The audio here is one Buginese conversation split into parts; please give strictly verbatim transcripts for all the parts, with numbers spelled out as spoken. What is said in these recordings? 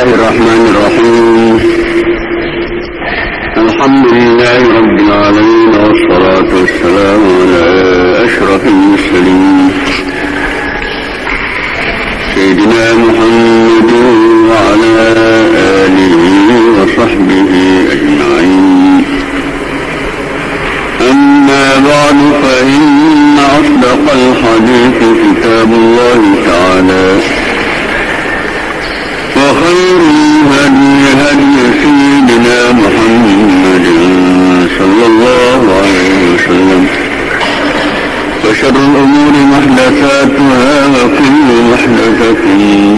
الرحمن الرحيم. الحمد لله رب العالمين، والصلاة والسلام على أشرف المرسلين، سيدنا محمد وعلى آله وصحبه أجمعين. أما بعد، فإن أصدق الحديث كتاب الله تعالى، وخير الهدي هدي سيدنا محمد صلى الله عليه وسلم، وشر الأمور محدثاتها، وكل محدثة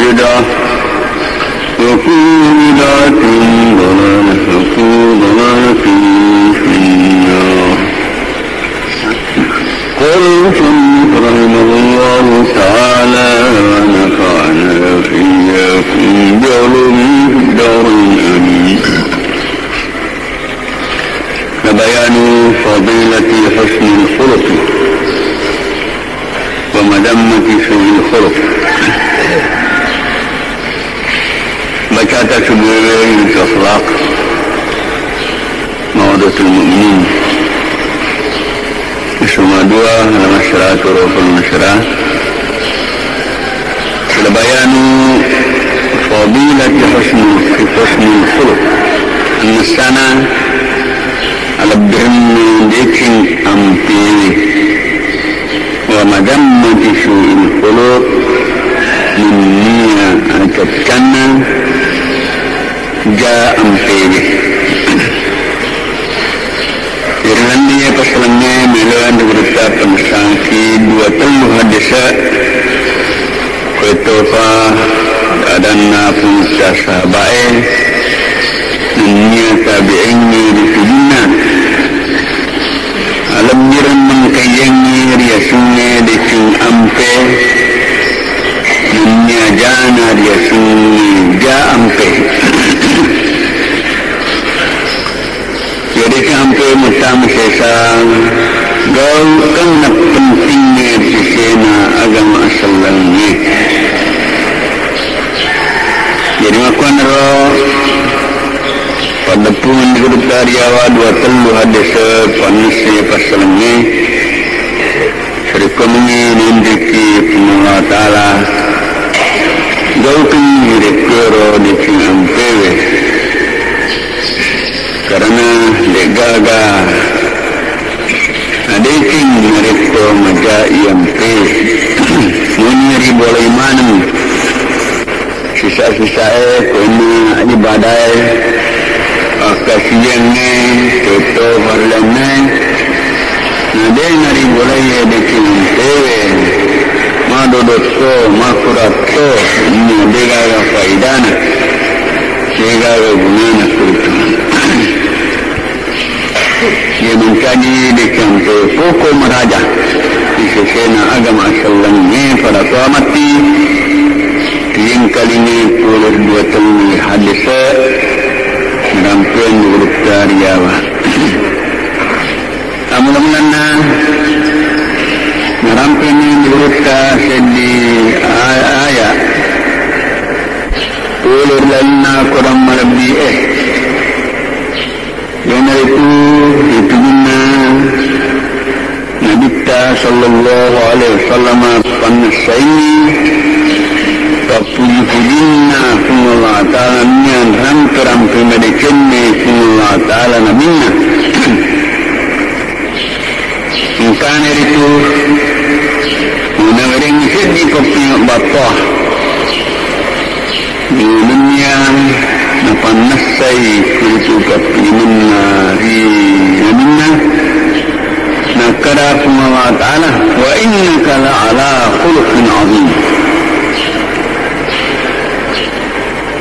بدعة، وكل بدعة ضلالة، وكل ضلالة في النار. قال المصنف رحمه الله تعالى، ونفعنا وإياكم بعلومه في الدارين، آمين. بيان فضيلة حسن الخلق ومذمة سوء الخلق. Bacata subuh akhlak Maudatul Mukminin. Suma dua, halaman seratus dua puluh sera. Bayanu fadilati husnul, husnul khuluq. Annassana alebbirenna deceng ampewe. Wa madammati su'il khuluq, nennia acapcanna ja ampewe. Ri lalenna passalengnge, melo anre gurutta pennessangki dua tellu hadese, koetopa adanna pungutta sahabae, nennia tabi'ingnge ri tujunna. Alebbireng mengkayangnge riasengnge deceng ampe, nennia jana riasengnge ja ampe. Jadi ampe muttama sesa gaukenna pentingnge ri sesena agama asellengnge. Jadi makkuannaro paddeppungeng ri gurutta riawa dua tellu hadese pannesse passalengnge. Sarekkuammengngi nainriki Puang Allah Ta'ala, gaukengngi rekkero deceng ampewe. Karena de'gaga nadeceng narekko majai ampewe. Muni ribolai maneng sisa-sisae, koinna ibadae, akkasiwiangnge, tetto farellannae, na de' naribolai deceng ampewe, madodotto, makkuratto, na de'gaga faidana, de'gaga gunana kutu. Iya mancaji deceng ampe poko maraja ri sesena agama asellengnge pada toa matti. Riyengkalingai pole ri dua tellu hadese narampeang gurutta riawa. Ammula-mulanna narampeni gurutta seddi a-, aya pole ri lalenna Korang malebbi e. Iyanaritu ri tujunna Nabitta sallallahu alaihi wasallam pannessaini pappuji-pujinna Puang Allah Ta'ala, nennia rampe-rampe madecenna Puang Allah Ta'ala nabinna. Engkana ritu munawerengngi seddi pappinga battoa. Nennia napannessai ritu pappimenna ri nabinna, nakkeda Puang Allah Ta'ala, "Wa innaka la ala khuluqin azim."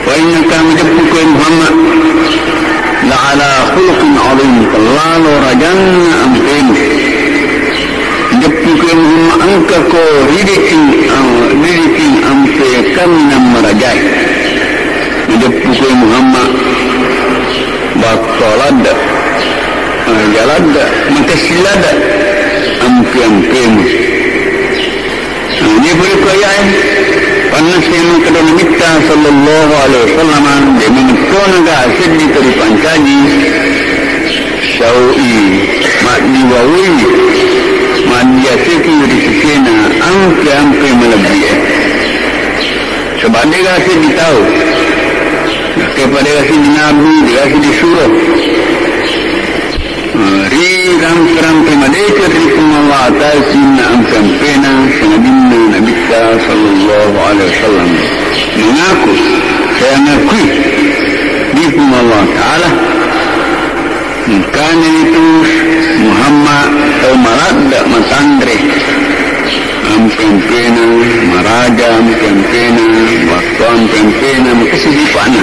Wa innaka, majeppu koe Muhammad, la ala khuluqin azim, tellalo rajanna ampemu. Majeppu koe Muhammad, engkako ri deceng, ri deceng ampe kaminang marajae. Majeppu koe Muhammad, battoa ladde, raja ladde, makessing ladde ampe-ampemu. Nah, ini boleh kaya, eh. Nasenna makkeda Nabitta sallallahu alaihi wasallam, de' memettona ga seddi to ripancaji, sau'i, maddiwawui, maddiaseki ri sisena ampe-ampe malebbi'e. Saba' de' ga seddi tau, kepada ga seddi nabi, de' ga seddi suro. Ri rampe-rampe madeceng ri Puang Allah Ta'ala sininna ampe-ampena sangadinna Nabitta sallallahu alaihi wasallam mengaku, saya ngakui di Puang Allah Ta'ala, engkana itu Muhammad tau maladde' matanre. Ampe-ampena maraja, ampe-ampena watto, ampe-ampena makessing sipa'na.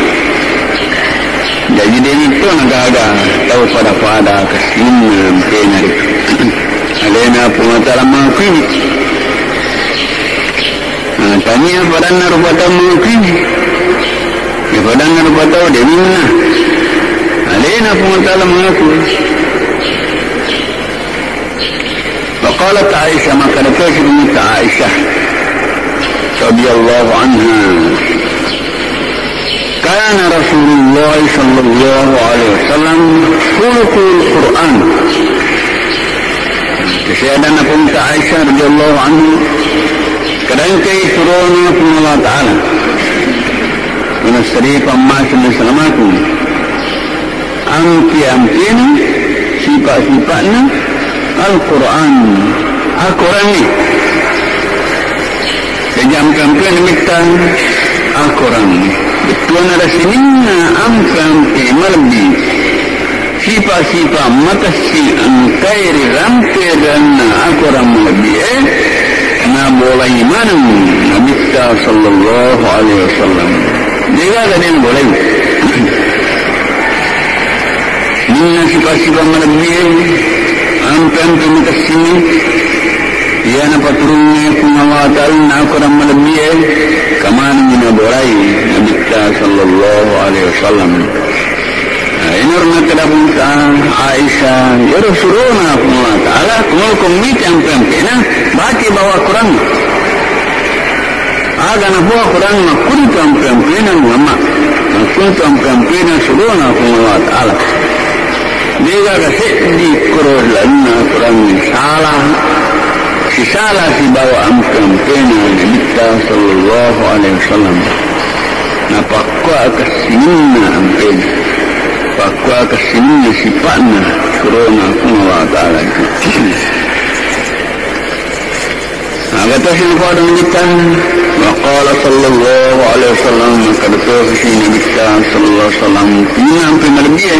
Jaji, de' mettona gaga tau pada-pada kessinna ampena ritu. Alena Puang Ta'ala mangakui. Nah, tania padanna rupa tau mangakui. Ya, padanna rupa tau de' minna. Alena Puang Ta'ala mangakui. Wa qalat Aisyah, makkeda tosi Bunda Aisyah radhiyallahu anha, kana Rasulullah sallallahu alaihi wasallam khuluquhul Qur'an. Keseadanna Bunda Aisyah radhiyallahu anha, kadangkai surona Puang Allah Ta'ala. Wa nasrifa ma sallallahu alaihi wasallam. Ampe-ampena, sipa'-sipa'na Al-Quran, Al-Qurangnge. Jaji ampe-ampena Nabitta Al-Qurangnge. Bettuanna ri sininna ampe-ampe malebbi, sipa'-sipa' makessing engkae ri rampe-rampeanna Al-Quran malebbi'e, nabolai maneng Nabitta sallallahu alaihi wasallam. De' gaga de' nabolai. Ninna sipa'-sipa' malebbi'e, ampe-ampe makessingnge, iya napaturungnge Puang Allah Ta'ala na Al-Quran malebbi'e, engka manengngi nabolai Nabitta sallallahu alaihi wasallam. Nah, iyaro nakkeda Bunda Aisyah, iyaro surona Puang Allah Ta'ala, ko mubbui ampe-ampena, baca bawang Al-Quran. Aga napoa Quran makkuntu ampe-ampena Muhammad, makkuntu ampe-ampena surona Puang Allah Ta'ala. De' gaga seddi koro lalenna Quran salah, sisala sibawa ampe-ampena Nabitta sallallahu alaihi wasallam. Napakkua kessinna ampena, pakkua kessinna sipa'na surona Puang Allah Ta'ala. Aga tosi napoada Nabitta, wa qala sallallahu alaihi wasallam, makkeda tosi Nabitta sallallahu alaihi wasallam, inna ampe malebbi'e,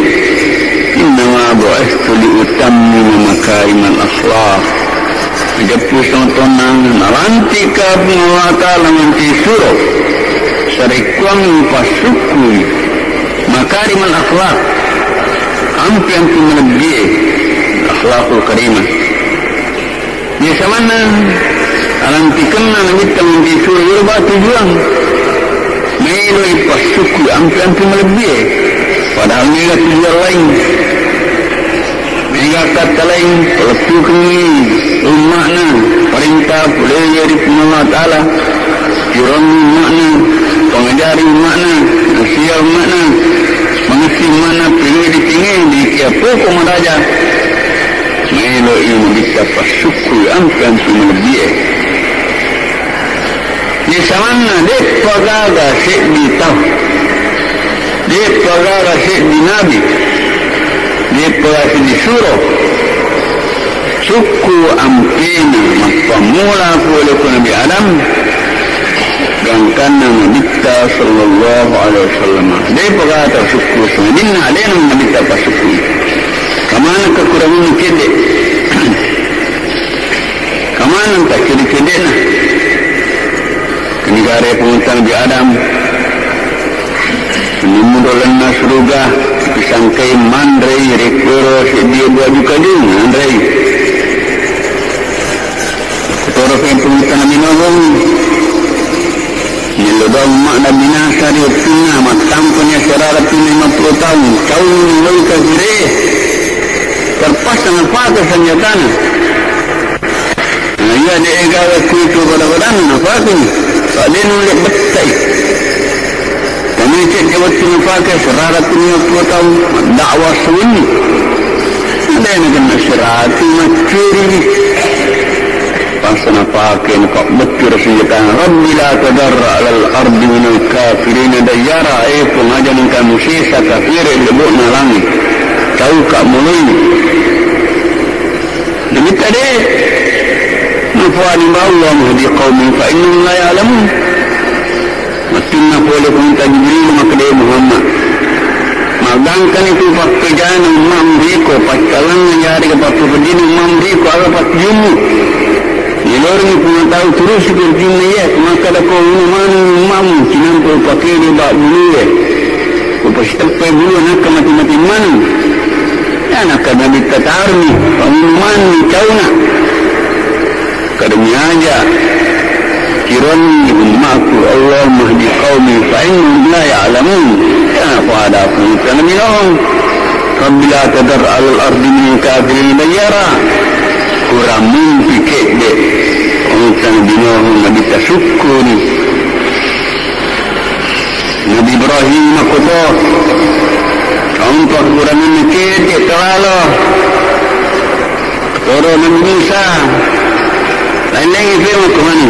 innama bu'istu li utammima makarimal akhlaq. Majeppu sitongtonna, nalantikka Puang Allah Ta'ala mancaji suro, sarekkuang passukkui makarimal akhlaq, ampe-ampe malebbi'e, akhlaqul karimah. Biasa manna alantikenna Nabitta mancaji suro, iyaro ba tujuang. Maeloi passukkui ampe-ampe malebbi'e. Padahal mega tujuang laing. Mega akkatta laing, palettukengngi umma'na, parenta polei ri Puang Allah Ta'ala. Tirongi umma'na, pangajari umma'na, nasiha umma'na, mangessi umma'na, pegau'i ri tengngé, dikiya poko maraja. Maélo'i Nabitta passukkui ampe-ampe malebbi'é. Iya samanna, dé'pa gaga séddi tau, dé'pa gaga séddi nabi, dé'pa gaga séddi suro sukku ampéna mappammula polé ko Nabi Adam, gangkanna Nabitta sallallahu alaihi wasallam. Dé'pa gaga tau sukku, sangadinna aléna Nabitta passukkui. Kamaneng kekuranganna céddé. Kamaneng taccéddé-céddéna. Kenigare Puangta Nabi Adam, numudo lalenna suruga, disangkai manréi rékkoro séddi buah jukajung, nanréi. Kotoro Puangta Nabi Nuh, méllo doang umma'na binasa ri wettunna, mattampani asarara pinna lima puluh taung, cauni muloi kafiré, terpaksa napake senjatana. Iya, de' gaga kuitu pada-padanna napakeni. Sa'de' nulle bettai. Kami cek wettu napake serara dunia dua tahun dakwah sewenni. Ada yang kena serati macuri. Pas napake, napabbettu ro senjatana. Rabbi la tadar alal ardi minal kafirina dayyara. Eh, Puang, aja' engka musesa kafir di lebo'na langi. Tau ka mulai. Demitta de'. Nafuani ba, Allahumma hdi qaumi fa innahum la ya'lamun. Mattunna pole Puangta Jibril makkeda, Muhammad, magangkani tu pappejana umma'mu riko, paccalanna yarega pappepeddina umma'mu riko, aga pattujummu. Ilorengngi Puang tau turusi kurjinna iya, makkeda ko unu maneng umma'mu, cinampe upakede ba bulue. Upasiteppai bulue nakka mati-mati maneng. Ya, nakka Nabitta taroni, pamunumanni cauna. Kadami aja, kironni ummaku, Allahumma hdi qaumi fa innahum la ya'lamun. Ya, pada aku, kana minahum. Rabbi la tadar alal ardi minal kafirin dayyara. Kurang mimpi kedde. Engka Nabi Nuh, Nabitta sukkuni. Nabi Ibrahim makkuto. Kaumpa kuranganna kedde teralo. Toro Nabi Musa. Lain-lain ipe makkumani.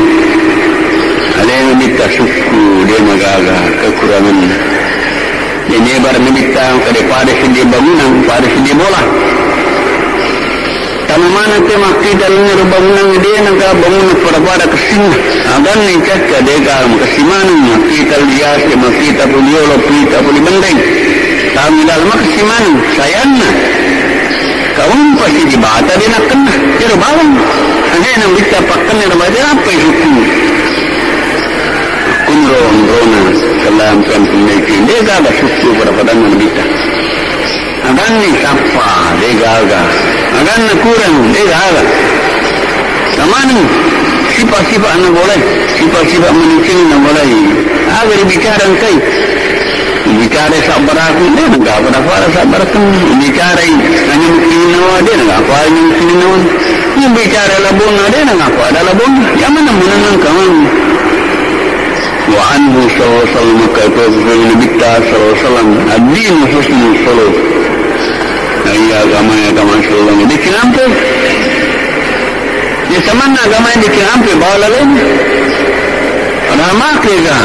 Alena Nabitta sukku, de' magaga kekuranganna. Jadi, ibarat Nabitta, kada pada seddi bangunan, pada seddi bola. Tama maneng te makkita lennero bangunan, de' naga bangunan pada-pada kessinna. Aganna cacca, de' gaga makessi maneng, makkita liase, makkita puliolo, makkita puli bendeng. Tama dalam makessi maneng, sayanna. Kaumpa sidi bata de' nakkenna, ero bawang. Ane Nabitta pakkenna ero bata, apa sukku? Kunro onrona, salam kan pemeki, de' gaga sukku pada-padanna Nabitta. Aganni sappa, de' gaga. Aganna kurang, de' gaga. Namani, sipa-sipa na boleh, sipa-sipa manusia na boleh. Aga dibicara engkai. Bicara sabbaraku, de' naga pada-pada sabbaraku. Bicara hanya mungkin nawa, de' naga apa hanya mungkin nawa. Bicara labonna, de' naga apa ada labonna. Yang mana menenangkan. Wa anhu sallallahu alaihi wasallam, makkeda Nabitta sallallahu alaihi wasallam, ad-dinu husnul khuluq. Nah, iya, agama, agama sallallahu alaihi wasallam. Decengi ampe. Ya, samanna agama decengi ampe, bawa laleng. Ada make ga,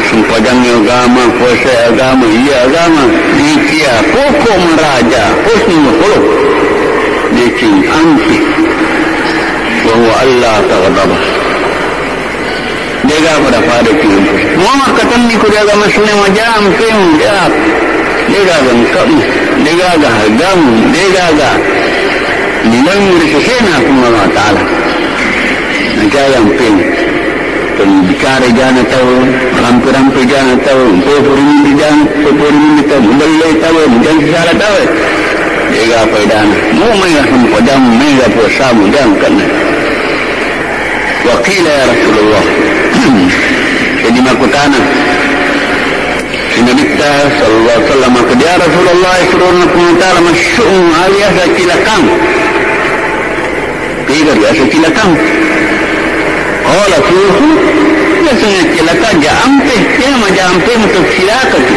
sempajang agama, puasa agama, iya agama. Ikia pokok maraja, husnul khuluq. Decengi ampe. Wa huwa alla taghdaba. De' gaga pada-pada tu. Muhammad katenni ku de' gaga maksudna majang peng, de' gaga. De' gaga engkamu, de' gaga hargamu, de' gaga. Nilaimu ri sesena Puang Allah Ta'ala. Najayang peng. Pembicara jana tau, rampe-rampe jana tau, popori mindi jana, popori mindi tau, mubelle tau, mujanji sala tau. De' gaga faedana. Mu mega sempajang, mega puasamu, jangkanna. Wa qila ya Rasulullah. Jadi makkutana si Nabitta sallallahu alaihi wasallam, makkeda, "Ya Rasulullah, surona Puang Ta'ala massu'mu alias cilakang." Tiga biasa cilakang. Qala, "Suhu, biasanya cilaka ja ampe, ya maja ampe mutu cilaka tu."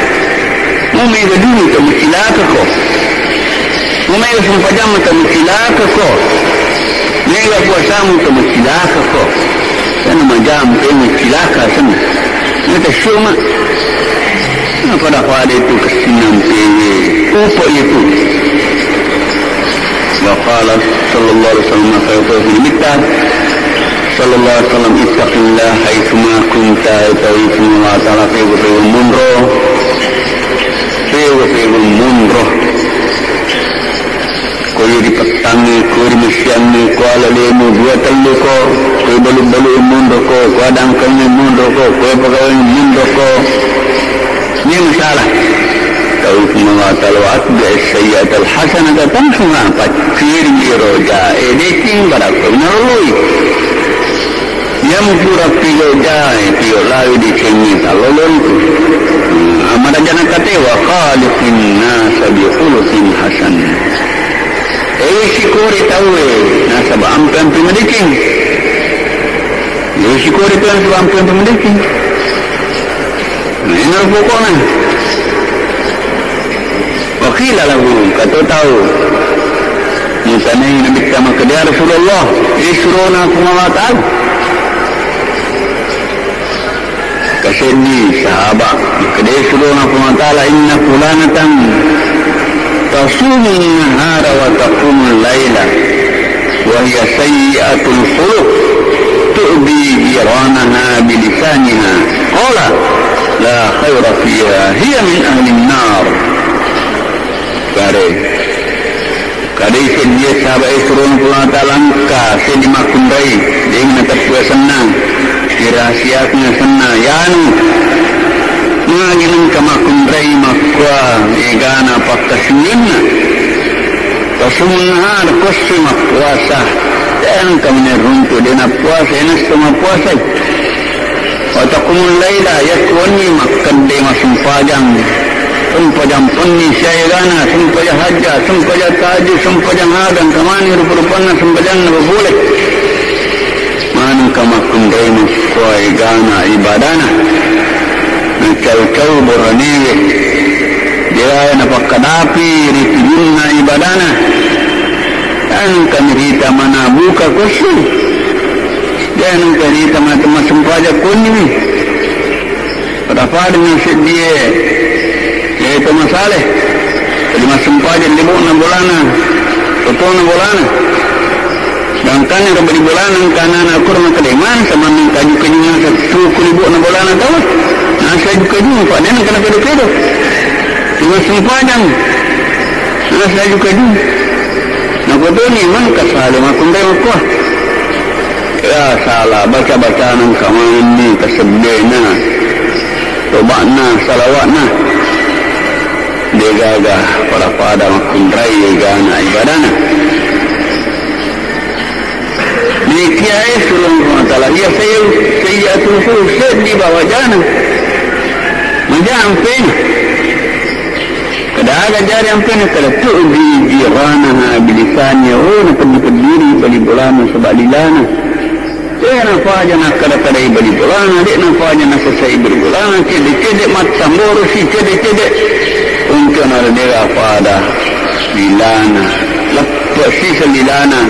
Mu mega dulu tau cilaka ko. Mu mega sempajang tau cilaka ko. Mega puasamu tau cilaka ko. Sana majang peng cilaka sana. Meta syuma. Apa pada itu kesinam peng. Upa itu. Wa qala sallallahu alaihi wasallam, maka itu Nabitta sallallahu alaihi wasallam, "Ittaqillah haitsuma kunta," utawi Allah Ta'ala pego-pego monro, pego-pego monro. Ko ri pettangnge, ko ri messiangnge, ko alalemu dua tellu ko, ko balu-balu monro ko, ko adangkengnge monro ko, ko pegawai monro ko. Ini masalah. Tau Puang Allah Ta'ala, "Wa atbi'is sayyi'atal hasanata tamhuha," pacciri ro jae deceng barakko narului. Yang pura pio jae, pio lawi decengi talolonku. Hmm, amara jana kate, "Wa khaliqin nasa bi khuluqin hasan." Eh, sikori tauwe, nasaba ampe-ampe madeceng. Sikori tu yang sebab tu mendeki. Nah, ini pokoknya. Wa qila lahu, kato tau. Mutanai Nabitta makkeda, "Ya Rasulullah, isurona Puang Allah Ta'ala." Kaseddi sahaba, makkeda, "Isurona Puang Allah Ta'ala, inna fulanatan tasumun nahara wa taqumul laila, wa hiya sayyi'atul khuluq, tu'dhi jiranaha bilisaniha." Qala, "La khaira fiha, hiya min ahlin nar." Kare. Kadai seddie saba e surona Puang Ta'ala engka seddi makkunrai, deng nateppu asenna, dirahasiakan asenna, yanu. Magi engka makkunrai makkua egana pakkasiwianna. Tasumun nahar, kosse mappuasa. Engka menruntu de nappuasa, enesso mappuasai. Wa taqumul laila, yakku wenni makkedde masumpajang. Sumpajang penni siaegana, sumpajang hajja, sumpajang tahajud, sumpajang aga, engka mani rupa-rupanna sumpajanna bobole. Manengka makkunrai makkua egana ibadana. Nacau-cau boranewe. Dewa napakkadapi ri tujunna ibadana. Engka mirita mana buka kosse. Jangan cerita matu massempajang kunni. Pada-pada na seddie, yaitu masalah. Jadi massempajang libukna bolana, fotona bolana. Sedangkan yang bali bolana, engka anak-anak kurang keleman, sama kaju-kaju nasa tuku libukna bolana tau. Nasa kaju-kaju, padahal kena kedo-kedo. Cuma sempajang. Nasa kaju-kaju. Nah, fotoni man kasale makkunrai makkua. Ya, sala baca-bacana engka manenni tasebbena, toba'na, salawa'na. Degaga pada-pada makkunrai egana ibadana. Nikiae surung Allah Ta'ala, iya sayyi'atul khuluq, seddi bawajana. Maja ampena. Kada aga jari ampena, kada tu'dhi jiranaha bilisaniha, oh, napeddi-peddiri bali bolana saba lilana. De nafaja nakkada-kadai bali bolana, de nafaja nasesai bali bolana, cedde-cedde mattamborosi, cedde-cedde. Untu nara de pada lilana, leppe sisa lilana,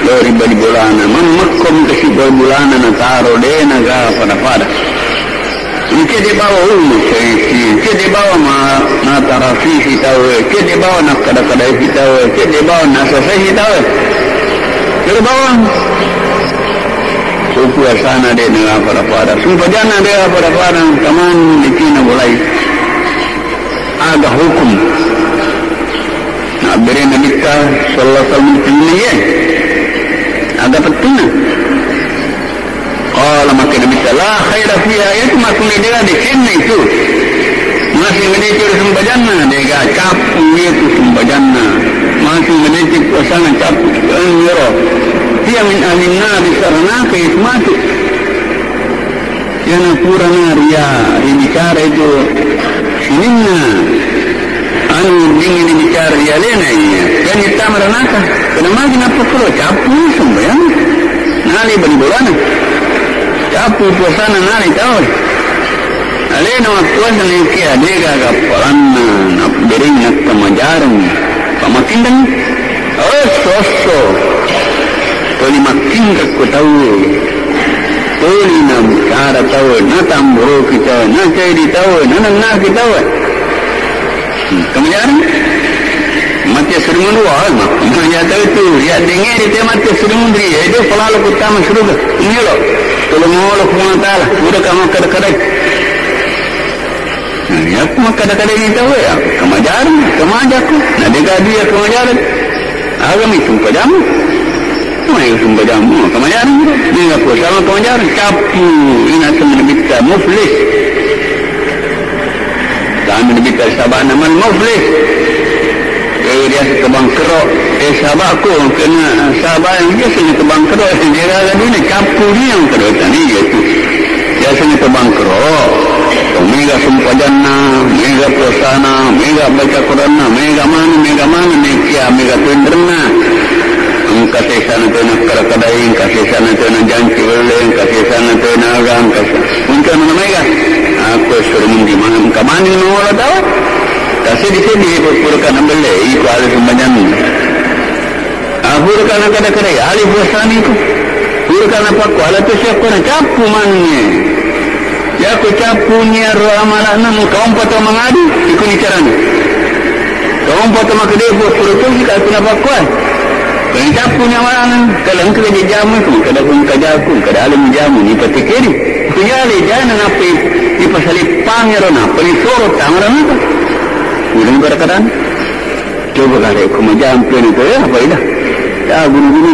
lao ri bali bolana, mammekko mutasi bali bolana nataro, de naga pada-pada. Engka de bawa umma saisi, engka de bawa ma-, matarasisi tauwe, engka de bawa nakkada-kadaisi tauwe, engka de bawa nasasai tauwe. Engka de bawa. Ko puasana de na pada-pada. Sumpajanna de pada-pada. Taman di Cina mulai. Aga hukum. Nabbere Nabitta sallallahu alaihi wasallam, iye. Aga pettunna. Qala, makkeda Nabitta, "La khaira fiha," iyatu makkunrai decenna itu. Masing madeceng ri sumpajanna, dega cappu iyatu sumpajanna. Masing madeceng puasana, cappu. Engero. Hiya min ahlin nar, ri saranaka iyatu matu. Iyana purana ria ribicara itu sininna. Anu, dingin bicara ri alena iya. Jadi tama ranaka. Kena magi nappa kuro cappu sumbayang. Nali bali bolana. Cappu puasana nali tau. Alena waktuasa nengkia dega gappalanna nabbereng nattamajareng. Pamakinreng. Osso, osso. Toli makkinreng ko tauwe. Tuli nabicara tauwe, natamboroki tauwe, nacaidi tauwe, nanennaki tauwe. Hmm, kamajareng? Matti assurungan dua, ma-, maja tau itu, ya dengeri te matti assurungan dua, ya, dia pelalu utama surga. Ini lo, tolong Allah Subhanahu wa Ta'ala, udah kamu kada-kadai. Nah, ya, aku makkada-kada ini tauwe, ya, kamajareng, kamajaku. Nah, dia gaduh ya kamajareng. Agami sumpajamu. Mai sumpajamu, kamajareng. Dia aku sama kamajareng. Cappu, ina sama Nabitta muflis. Sama Nabitta sabana man muflis. Eh, dia suka bangkrut. Eh, sahabatku, kena sahabat yang dia suka bangkrut. Dia gaduh ini, cappu dia yang kedua tadi, gitu. Biasana tau bangkero, mega sumpajanna, mega puasana, mega baca Quranna, mega manu, mega manu, nekia mega tenrenna. Engka sesana tau nakkada-kadai, engka sesana tau najanci belle, engka sesana tau naga, engka se-, engka mana maega. Aku suruh mundi maneng, engka mani mangolo tau. Tasedi-sedi pura kana belle, iko ale sembahyang. Ah, pura kana kada-kadai, ale puasani ko. Pura kana pakko, ala tu siap kana cappu manne. Yako cappu ni ro amalakna, engka umpa tau mangadu, iko ni carana. Kaumpa tau makkeda, "Pura tosi ka aku napakkuai." Kena cappu nyawana, kalau engka jamu itu, kada pun kajaku, kada alim jamu, ni patikiri. Kuyale jana nape, ni pasalippang ero nape, ni soro tangara napa. Udah kada kadang. Coba kare, ku majampe ni tu, ya, apa ida? Ya, guru-guru.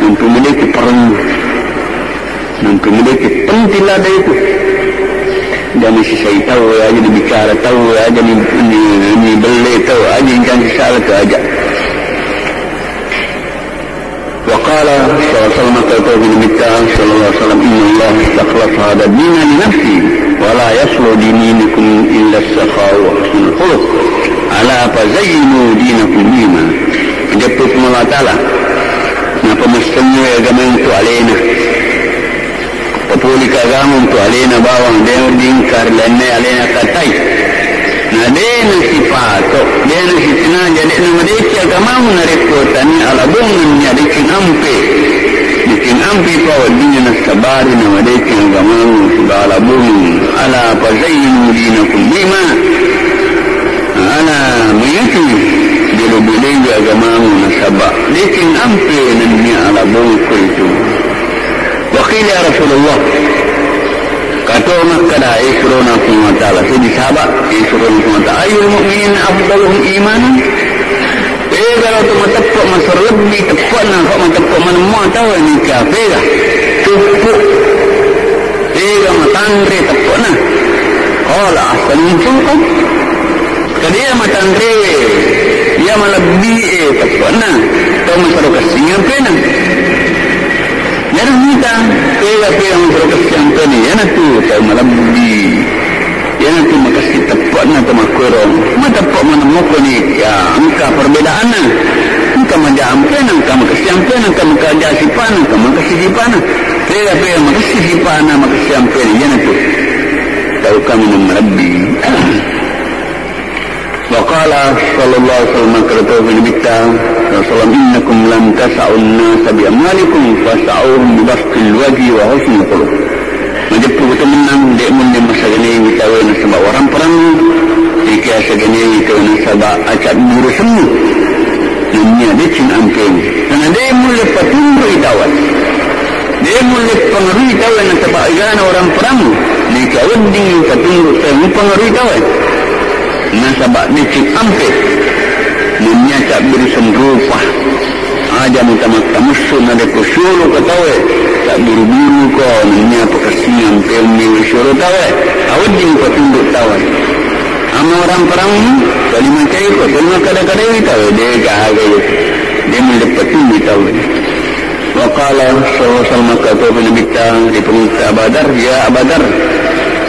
Untuk mulai ke perang. Nanti mereka penting lada itu. Jangan sisai tau aja, dibicara tau aja, ni, ni, ni belle tau aja, jangan sisala tau aja. وقال صلى الله عليه وسلم, kata Nabi kita sallallahu alaihi wasallam, "Inna Allah istakhlafa hadha dina li nafsi, wa la yaslu dinikum illa sakha wa husnul khuluq. Ala fazayyinu dinakum bima." Jeppu Allah Ta'ala, napa messengnge agama itu alena. Papolika agama untuk alena bawang, de' dingkar lenne alena katai. Na de' nasipato, de' nasitenaja, de' namadeceng agamamu narekko tania alabungenni adeceng ampe. Deceng ampe paweddinna nasabari namadeceng agamamu sibawa alabungeng. Ala fazayyinu dinakum bima. Ala mayutu belo-beloi agamamu nasaba deceng ampe nennia alabungku itu. Wa qila ya Rasulullah, kato makkada, eh, surona Puang Ta'ala, seddi sahaba, eh, surona Puang Ta'ala, ayyul mu'minin afdaluhum imanan? Egalo to mateppe' masero lebbi teppe'na, ko mateppe' manemmo tau ni ka pega. Tuppu. Pega matanre teppe'na. Qala ahsanuhum khuluqan. Kadia matanre, iya malebbi e teppe'na, tau masero kessing ampena. Iyaro mita, pega-pega masero kessing ampena, iyanatu tau malebbi. Iyanatu makessing teppe'na tau makkuero. Mateppe' manemmoko ni, ya, engka perbedaanna. Engka maja ampena, engka makessing ampena, engka makaja sipana, engka makessing sipana. Pega-pega makessing sipana, makessing ampena, iyanatu tau kaminang malebbi. Wa qala sallallahu alaihi wasallam, makkeda to Nabitta sallallahu alaihi wasallam, "Innakum lam tas'un nasa bi amwalikum fas'uhum bi bastil wajhi wa husnil khuluq." Majeppu betul mennang, de' mulle masaganai tauwe nasaba waramparang, ika saganai tauwe nasaba acabbiru semmu. Nennia deceng ampeng. Karena de' mulle patunrui tauwe. De' mulle pangarui tauwe nasaba egana waramparang, nika wedding patunru tauwe mupangarui tauwe. Nasaba deceng ampe. Nennia cabbiru senrupa. Aja mutamatta mussu narekko siolo ko tauwe, cabbiru-biru ko, nennia pakessing ampe ummi siolo tauwe. Awedding patunru tauwe. Amma waramparang, toli macai ko, toli makkada-kadai tauwe, de' gaga itu. De' mulle patunrui tauwe. Wa qala sallallahu alaihi wasallam, makkeda to Nabitta ri pangulutta Aba Dzar, "Ya Aba Dzar,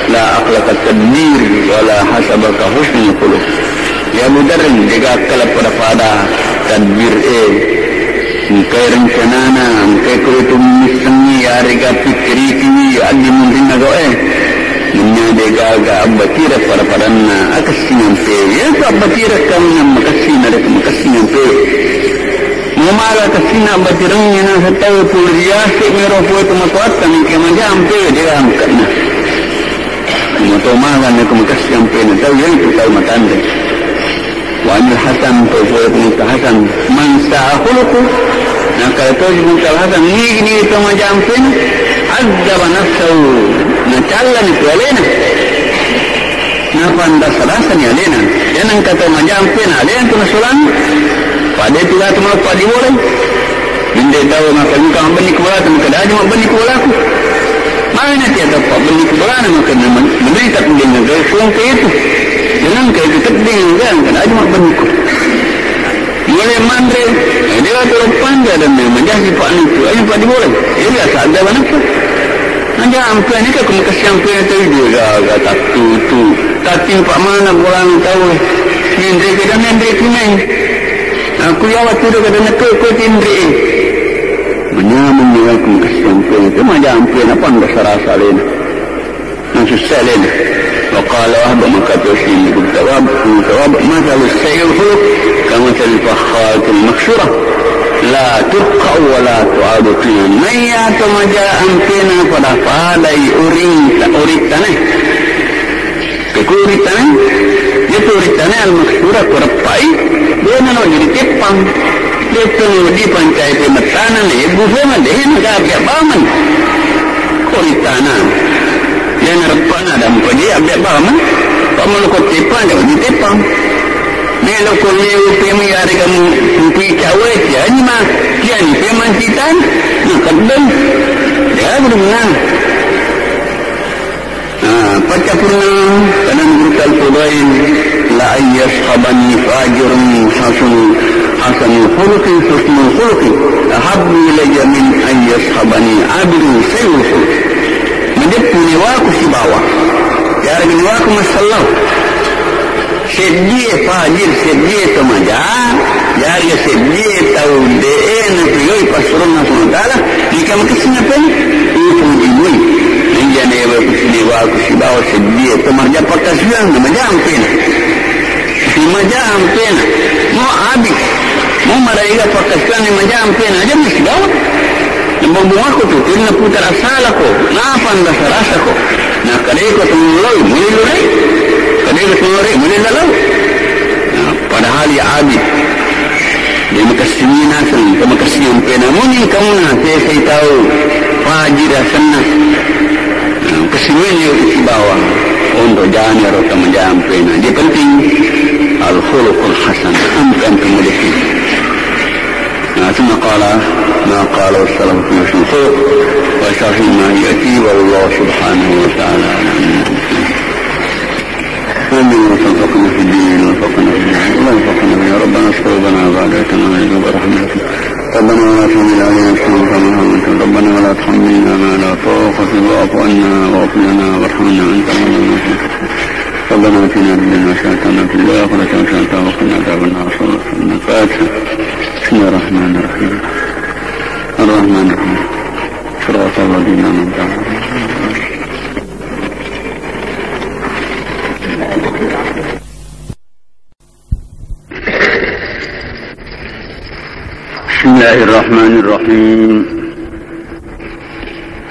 la akhlaka tadbir wa la hasabaka husnul khuluq." Ya Abu Dzar, de' gaga akkala pada-pada tadbir e. Engkai rencanana, engkai kulitu missengngi, yarega pikkirikiwi addi munrinna gau e. Nennia de' gaga abbatira pada-padanna akessing ampe. Iya tu abbatira kaminang makessing narekko makessing ampe. Mumaga kessinna batirengnge naseng tau pole riase' mero poe tomatoatta, mingka maja ampe de' angka'na. Mato maga nako makessing ampena tau, iyanatu tau matanre. Wa anil Hasan, to pole pengutta Hasan, man sa'a khuluquhu, nakkeda to si pengutta Hasan, nigi-nigi to maja ampena, azzaba nafsahu, nacallani tu alena. Napanrasa-rasani alena. Iya nengka tau maja ampena alena tu nasolang. Pada tu latu maloppa di bola. Binde tau maka engka mabbenni ku bola tu, maka daji mabbenni ku bolaku. Mana tiada pabbenni ku bola, maka menderita ku dengan gaya suang ke itu. Iya nengka itu tebing, maka daji mabbenni ku. Mulai manre, eh, dia tu rupan dia dan dia menjadi pak nitu, ayo pak di bola. Iya biasa ada mana tu. Aja ampe ni ka ku makessing ampe tau, de' gaga tattutu. Tattimpa mana bolana tau. Menre ke dan menre ku nai. Na Aku yawa tu daga dana kue kue tinri. Manyameng nyawaku makasiang pena, tu maja ampena panda sarasa alena. Masussa alena. Wa qala Wahb, maka to si Ibnu Wahb, Ibnu Wahb, "Mathalu sayyi'il khuluq kamathali fakharatil maksura, la turqa wa la tu'adu qima." Naiya to maja ampena pada-padai uring, urittane. Ke ku urittane, ya tu urittane al-maksura ku reppai, de nalo jadi teppang. De tu di pancai pemettana ne, bu fema de na ga abbe baman. Ko urittana. Ya na reppana dan padi abbe baman. Pamalu ko teppang, de di teppang. Melo ko leo pema ya rega mu, mu pi cawe, ya ni ma, ya ni pema citan, na kadang. Ya, guru menang. Ah, paccappurna, kana gurutta Al-Fudail, "La an yashabani fajirun hasan, hasanul khuluqi husnul khuluqi ahabbu ilayya min an yashabani abidun sayyi'ul khuluqi." Majeppu newaku sibawa, yarega newaku masallau. Seddie fajir, seddie to maja, yarega seddie tau de'e napigau'i passuronna Puang Ta'ala, engka makessing apena? Upojimui. Naiya newaku, newaku sibawa seddie to marja pakkasiwiang na maja ampena. Maja ampena. Mo abis. Mo maraega pakkasiwiang na maja ampena. Aja masibawa. Nabongbongakko tu, tuli naputara salako, napanda sarasako. Nakkedako to muloi, mulai lolai. Kedako to lolai, mulai lalau. Nah, padahal ya abis. De makessingi naseng, de makessingi ampena. Muni kamuna, sesai tau fajir asenna. Nah, kessingi ni sibawa. Onro jani ro tamaja ampena. Dia penting al-khuluqul hasan. Ampe-ampe modeki. Nah, ثم قال ما قاله السلف في حسن الخلق وشرح ما يأتي، والله سبحانه وتعالى أعلم. آمين. وفقنا في الدين، وفقنا في الدين، اللهم وفقنا يا ربنا. ربنا استر عيوبنا بعد إذ هديتنا وهب لنا من لدنك رحمة. ربنا ولا تحملنا ما لا طاقة لنا به. ربنا ولا تحملنا ما لا طاقة لنا به. واعف عنا واغفر لنا وارحمنا وأنت مولانا فانصرنا على القوم الكافرين. ربنا آتنا في الدنيا حسنة وفي الآخرة حسنة وقنا عذاب النار. الفاتحة. بسم الله الرحمن الرحيم. الرحمن الرحيم. صراط الذين أنعمت عليهم. بسم الله الرحمن الرحيم.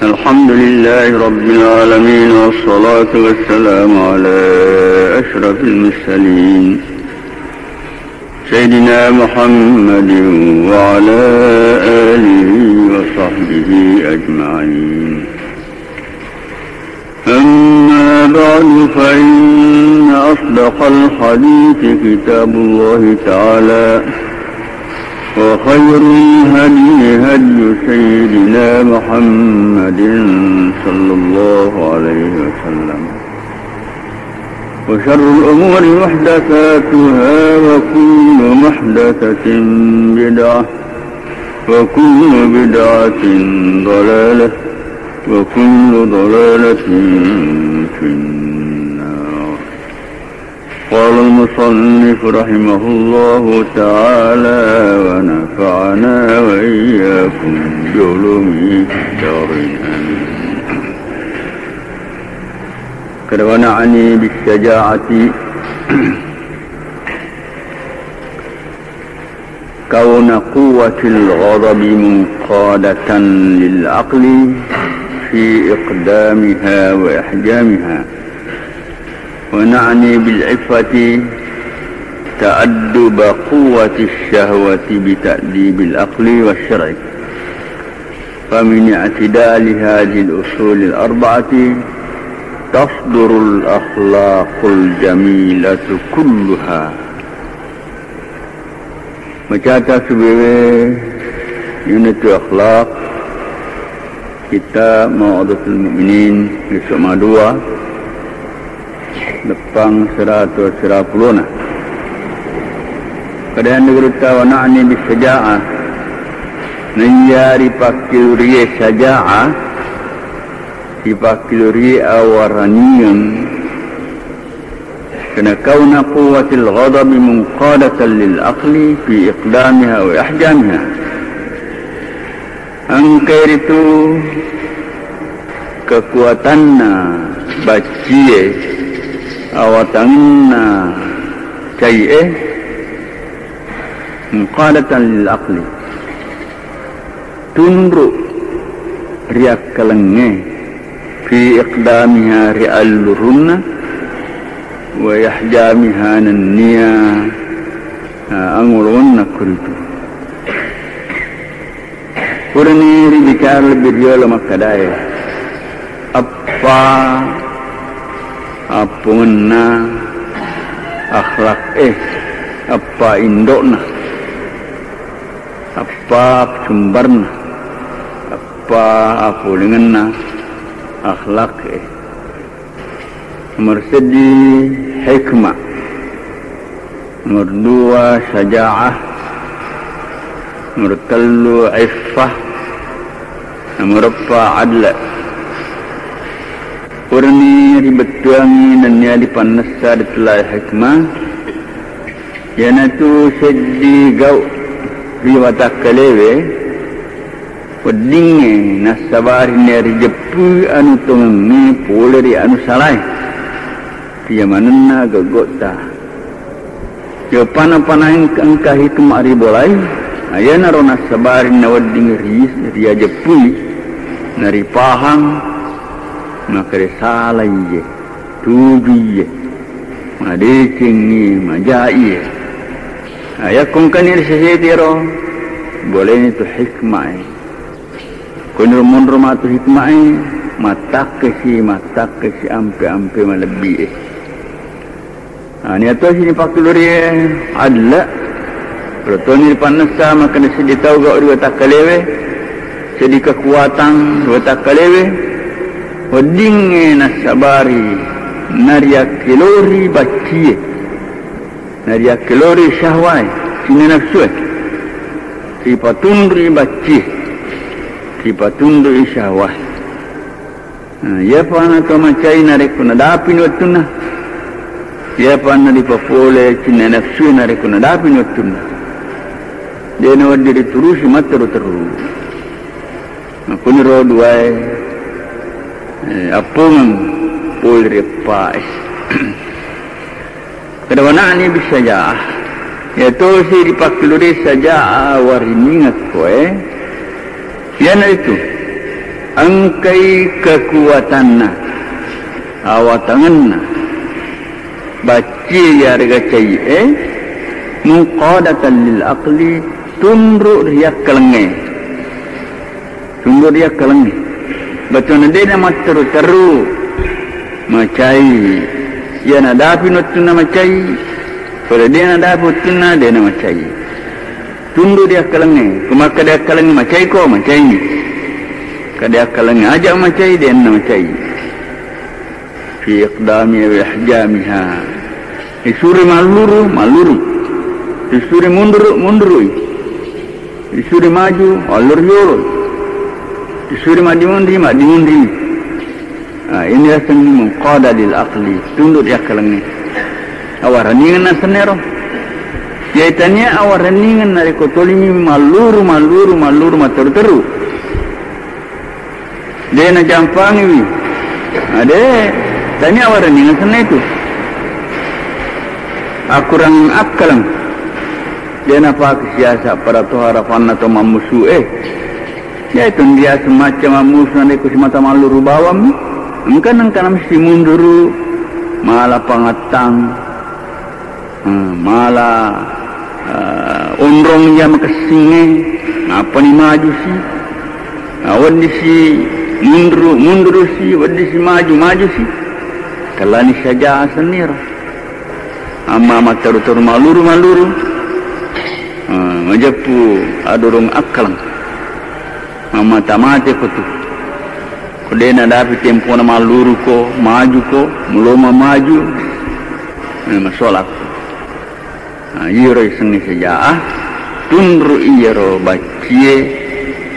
الحمد لله رب العالمين، والصلاة والسلام على أشرف المرسلين سيدنا محمد وعلى آله وصحبه أجمعين. أما بعد، فإن أصدق الحديث كتاب الله تعالى، وخير الهدي هدي سيدنا محمد صلى الله عليه وسلم، وشر الأمور محدثاتها، وكل محدثة بدعة، وكل بدعة ضلالة، وكل ضلالة في النار. قال المصنف رحمه الله تعالى، ونفعنا وإياكم بعلومه في الدارين. آمين. قال: ونعني بالشجاعة كون قوة الغضب منقادة للعقل في إقدامها وإحجامها، ونعني بالعفة تأدب قوة الشهوة بتأديب العقل والشرع، فمن اعتدال هذه الأصول الأربعة تصدر الأخلاق الجميلة كلها. Macata subewe, iyanatu akhlak kita, Mau'idhatul Mu'minin, esso madua, leppang seratus sirapulona. Kemudian gurutta, wa na'ni bis syaja'ah, naiya ripakkilurie syaja'ah, ripakkilurie awaraniang, Karena kauna quwwatil ghadabi munqadatan lil aqli fi iqdamiha wa ihjamiha. Engka ritu kekuatanna baccie, awatangenna cai'e, munqadatan lil aqli. Tunru' ri akkalengnge, fi iqdamiha ri allurunna, wa ihjamiha nennia, ah, angolonna kuritu. Purani ribicara lebbi riolo makkadae, eppa appongenna akhlak e, eppa indo'na, eppa sumbarna, eppa apolengenna akhlak e. Nomor seddi, hikmah. Nomor dua, syaja'ah. Nomor tellu, iffah. Nomor eppa, adl. Purani ribettuangi nennia ripannessa ri tellae hikmah, iyanatu seddi gau' ri watakkalewe, weddingnge nassabari narijeppui anu tongengnge pole ri anu salae, ri yamanenna goggo'ta. Iya pana-pana engka, engka hikmah ribolai, iyanaro nassabari nawedding ri, riajeppui, naripahang, makkeda salai iye, tujui iye, madecengngi, majai iye. Ayakko engkani ri seseti ero, boleni tu hikmah e. Koniro monro matu hikmah e, mattakkesi, mattakkesi ampe-ampe malebbi e. Nah, nia tosi ni pakkelurie adl. Perlu toni ripannessa makkeda seddi tau gau' ri watakkalewe, seddi kekuatan ri watakkalewe, weddingnge nassabari nariakkelori baccie, nariakkelori syahwae, cinna nafsue, ripatunrui baccie, ripatunrui syahwae. Nah, iyapana to macai narekko nadapini wettunna. Iyapana ripapole cinna nafsu narekko nadapini wettunna. De' nawedding riturusi matteru-teru. Makkuniro duae, eh, appongeng pole ri eppae. Kada wana'ni bisaja'ah. Iyatosi ripakkeluri saja'ah wariningekkoe, iyanaritu engkai kekuatanna, awatangenna, baccie iyarega cai'e, munqadatan lil aqli, tunru' ri akkalengnge. Sumber ri akkalengnge. Bettuanna de' namatteru-teru macai. Iya nadapi wettunna macai. Pole de' nadapi wettunna de' namacai. Tunru' ri akkalengnge. Ko makkeda akkalengnge macai ko, macaini. Kade akkalengnge aja' macai, de' namacai. Fi iqdamiha wa ihjamiha. Risuri malluru, malluru. Risuri munduru, mundurui. Risuri maju, allur yolo. Risuri maddimunri, maddimunri. Ah, ini yasengnge munqada lil aqli, tundu' ri akkalengnge. Awareningeng nasennero. Yaitania awareningeng narekko tolimi malluru, malluru, malluru, matteru-teru. De' najampangiwi. Nah, de', tania awareningeng senna itu. Akurang akkaleng. De' napake siasa pada to harapanna to mammusu e. Yaitu dia semacam mammusu narekko simata malluru bawammi. Engka nengka mesti munduru mala pangattang. Hmm, mala, eh, onrong iya makessingnge, nappani majusi. Nah, weddisi mundur, mundurusi, weddisi maju, majusi. Kellani saja senniro. Amma matteru-teru malluru-malluru, eh, majeppu adorong akkaleng. Mammata-mate ko tu. Ko de' nadapi tempona malluru ko, maju ko, muloma maju, eh, masola ko. Nah, iyaro isengnge saja'ah, tunru' iyaro baccie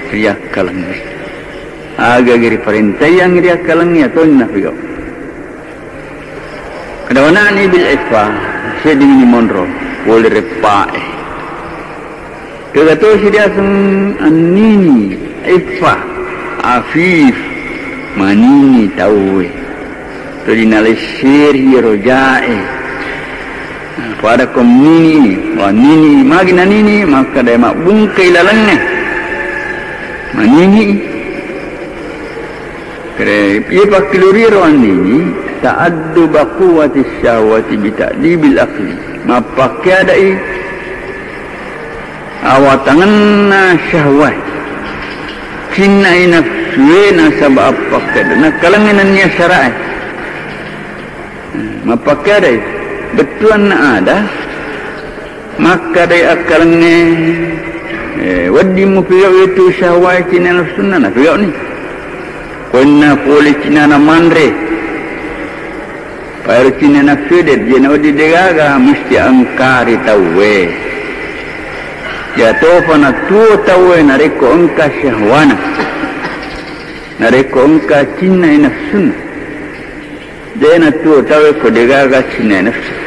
ri akkalengnge. Aga-aga riparentaiyangngi ri akkalengnge, atau napigau. Dawanani bil iffa, seddingni monro, pole reppae. Kega tosi diaseng annini, iffa, afif, manini tauwe. Tuli nalesseri ero jae. Pada ko nini, wa nini, magi nanini, maka dai mabbungkai lalengnge. Manini. Kere, iya pakkiluriro annini, ta'adduba quwwati syahwati bi ta'dibil aqli. Mappakkeadai awatangenna syahwat. Cinnai nafsue nasaba appakkeada. Nakkalengnge nennia syara'e. Mappakkeadai. Bettuanna ada. Makkadai akkalengnge, eh, wedding mupigau itu syahwat cinna nafsunna, napigau ni. Koinna pole cinnana manre. Paero cinna nafsu de, jena wedding degaga, mesti engkari tauwe. Ya tofa natuo tauwe narekko engka syahwana. Narekko engka cinna nafsunna. De natuo tauwe ko degaga cinna nafsu.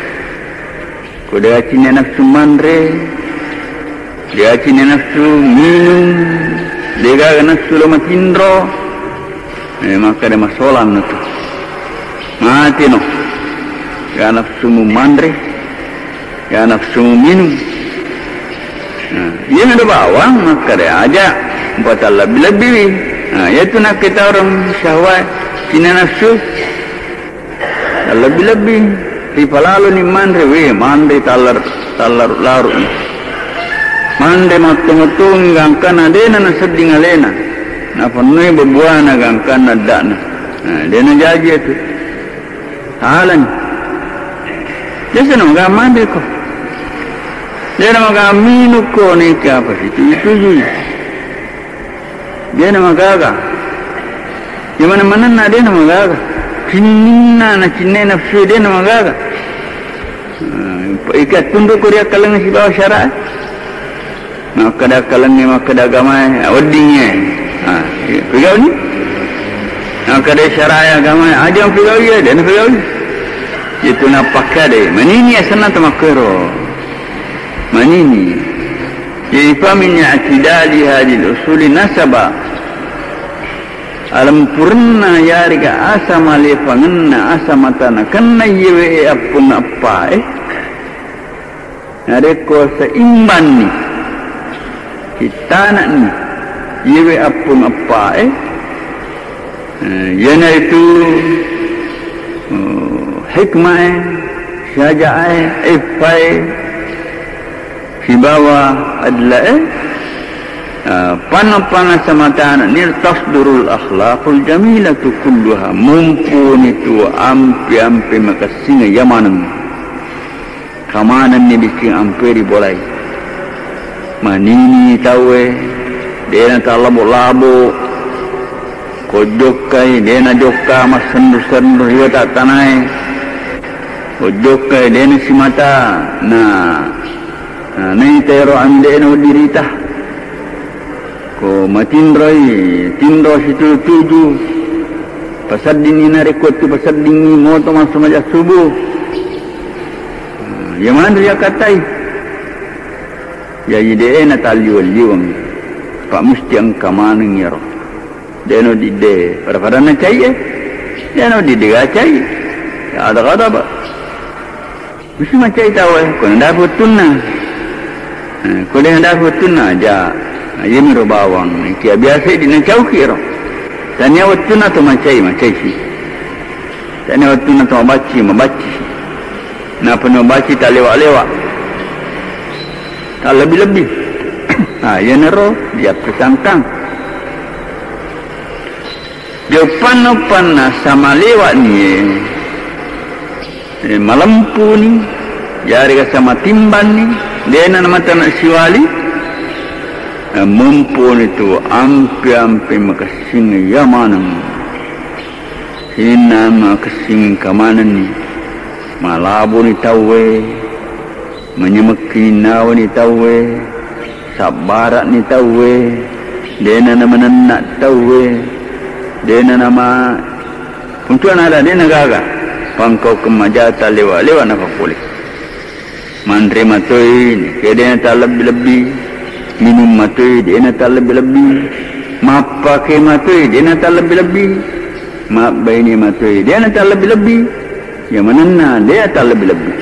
Ko degaga cinna nafsu manre, degaga cinna nafsu minung, degaga nafsu lo matinro, eh, maka de masolang natu. Mati no. Ga nafsu mu manre. Ya nafsu minung. Nah, iya nado bawang, makkada aja, mpatallebbi-lebbiwi. Nah, iyatu nakkitaureng syahwat, cinna nafsu, lebbi-lebbi. Ripalalo ni manre, we, manre tallar-, tallaruk-laruk ni. Manre mattongo-tongi gangkana dena nasedding alena. Napennoi bebuana gangkana adda'na. Nah, dena jaji itu. Alani. Biasa na maga manre ko. Dena maga minung ko, neka apa situ-, itu-, itu. Dena magaga. Di mana-mana na dena magaga. Cinninna na cinna nafsu dena magaga. Nah, ika tundu ko ri akkalengnge sibawa syara. Makkada akkalengnge, makkada agamae, ah, weddingnge. Ah, iya. Pegauni? Makkada syarae agamae, aja pegaui ya, dena pegaui. Itu napakkade. Manini asenna tamakkero. Manini. Jadi, famin i'tidali hadil usuli nasaba. Alempurenna yarega asa malefangenna, asa matana kenna yewe e appung appae. Narekko seimbanni, sittana'ni, iyewe appung appae, eh, iyanaritu, eh, hikmae, syaja'ae, iffae, sibawa adlae, eh, panna-panna samatana ni tasdurul akhlaqul jamilatu kulluha, mumpuni tu ampe-ampe makessinga yamaneng. Kamanenni bicing amperi bolai. Manini tauwe, dena tallabo-labo. Ko jokkai, dena jokka massenru-senru ri wata tanae. Ko jokkai, dena simata. Nah, nah, naita ero amdena wedding rita. Ko matinroi, tinro situju-tuju. Paseddinni narekko tu paseddinni moto massumajang subuh. Nah, iya manre yakkatai. Jaji de' natalliweng-liweng. Pa musti engka maneng iyaro. De' no didde. Pada-pada nacai e. De' no didde gacai. Ya ada kata, Pak. Mesti macai tau e, ko nadapi wettunna. Eh, ko de' nadapi wettunna, aja. Nah, iyamiro bawang. Ikia biasa di nacauki ro. Tania wettunna to macai, macai si. Tania wettunna to mabacci, mabacci si. Napa no mabacci tak lewat-lewat. Tak lebih-lebih. Nah, iyanaro dia pesangkang. Joppanna-panna sama lewat ni, eh. Eh, malempuni, yarega sama timbanni, de'na namatana siwali, eh, mumpuni tu ampe-ampe makessing iya maneng. Sininna makessing kamanenni, malabuni tauwe, manyamekki nawani tauwe, sabbara'ni tauwe, de'na namanenna tauwe, de'na nama Untu'na ada de'na gaga. Pangkaukeng majata lewa-lewa napapole. Manre matoi, nekia de' natallebbi-lebbi. Minung matoi, de' natallebbi-lebbi. Mappake matoi, de' natallebbi-lebbi. Mabbaine matoi, de' natallebbi-lebbi. Iya manenna, de' natallebbi-lebbi.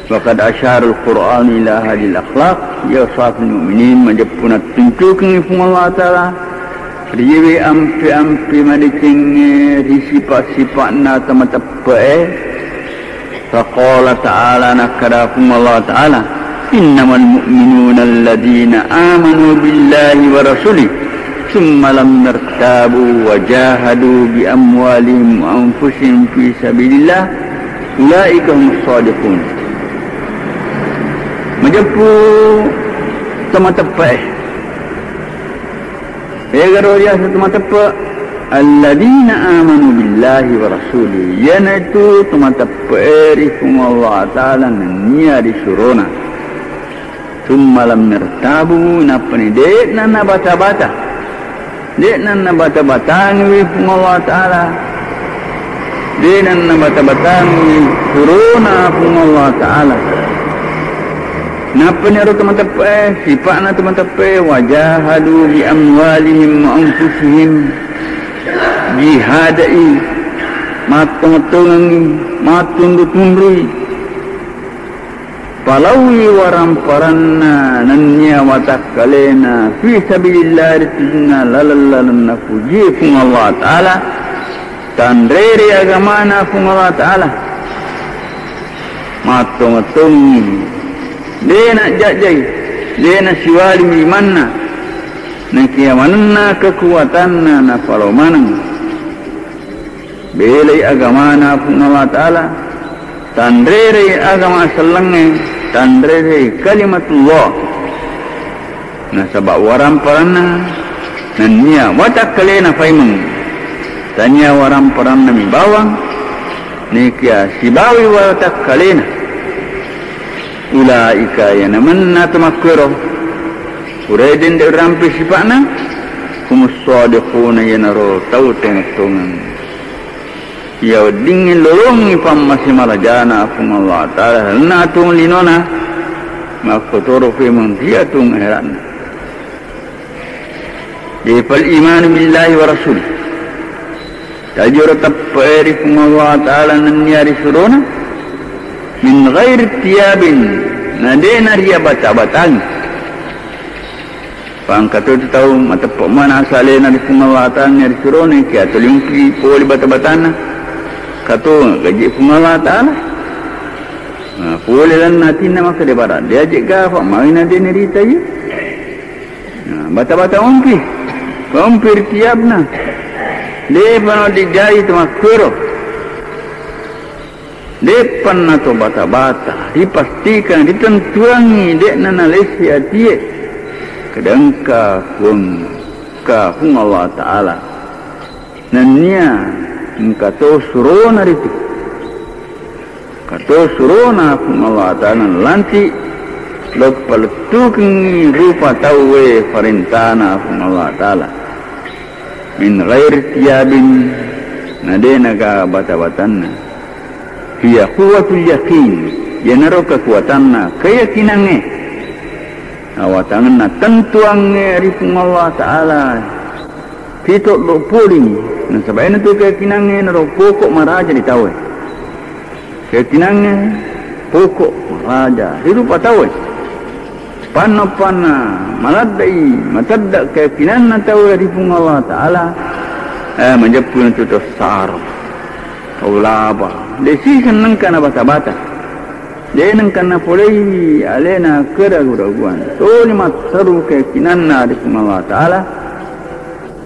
Wa qad asyara al-Qur'anu ila hadhil akhlaq, ya safil mu'minin, majeppu nattunjukengngi Puang Allah Ta'ala riyewe ampe-ampe madecengnge ri sipa'-sipa'na tau mateppe'e. Faqala ta'ala, nakkada Puang Allah Ta'ala, "Innamal mu'minuna alladhina amanu billahi wa rasulih, thumma lam yartabu wa jahadu bi amwalihim wa anfusihim fi sabilillah, ulaika humus shadiqun." Majeppu tau mateppe'e. Egaro riaseng tau mateppe', alladzina amanu billahi wa rasulih, iyanaritu tau mateppe'e ri Puang Allah Ta'ala nennia ri surona. Tsumma lam yartabu, nappani de'na nabata-bata. De'na nabata-batangiwi Puang Allah Ta'ala. De'na nabata-batangiwi surona Puang Allah Ta'ala. Nappani aro tau mateppe'e, sipa'na tau mateppe'e, wajahadu bi amwalihim wa anfusihim, jihadai, mattongettongengngi, mattunru-tunrui, palaui waramparanna nennia watakkalena fi sabilillah, ri tunna laleng-lalenna pujie Puang Allah Ta'ala, tanrerei agamana Puang Allah Ta'ala. Mattongettongengngi, de' najjajjai, de' nasiwali limanna, nekia manenna kekuatanna napalao maneng. Belai agamana Puang Allah Ta'ala, tanrerei agama asellengnge, tanrerei kalimatullah. Nasaba waramparanna nennia watakkalena paimeng, tania waramparanna mi bawang, nekia sibawi watakkalena. Ulaika, iyana manenna tau makkuero, purae dende' rampe sipa'na, humus shadiquna, iyanaro tau tongeng-tongeng. Iya weddingnge lolongngi pammase marajana Puang Allah Ta'ala, lalenna atuwong linona, makkotoro paimeng ri atuwong ahera'na. Jadi, fal imanu billahi wa rasulih. Tajoro teppe'e ri Puang Allah Ta'ala nennia ri surona, min ghairi tiyabin, na de' nariabata-batangi. Pangkato tu tau mateppe' maneng asalena ri Puang Allah Ta'ala, ri surona, kia tuli umpi pole bata-batanna. Kato gaji Puang Allah Ta'ala. Nah, pole lanna atinna maka de' bara, de' aje' gafa, maina de' nerita iya. Nah, bata-bata umpi, umpi ri tiabna. De'pa no dijai tau makkuero. De'pa na to bata-bata, ripastikan, ritentuangngi, de'na nalesse atie. Kadangka Puang, ka Puang Allah Ta'ala. Nennia engka to surona ritu. Engka to surona Puang Allah Ta'ala nalanti, lo palettukengngi rupa tauwe parentana Puang Allah Ta'ala. Min ghairi tiyabin, na de' naga bata-batanna. Hiya quwwatul yaqin, iyanaro kekuatanna keyakinangnge. Awatangenna tentuangnge ri Puang Allah Ta'ala. Pitoddo' poling, nasaba' iyanatu keyakinangnge naro poko' maraja ri tauwe. Keyakinangnge poko' maraja ri rupa tauwe. Panna-panna maladde'i, matedde' keyakinanna tauwe ri Puang Allah Ta'ala, eh, majeppu natu to saro, tau laba. De' siseng nengka nabata-bata. De' nengka napolei alena keragu-raguan. Toli matteru keyakinanna ri Puang Allah Ta'ala.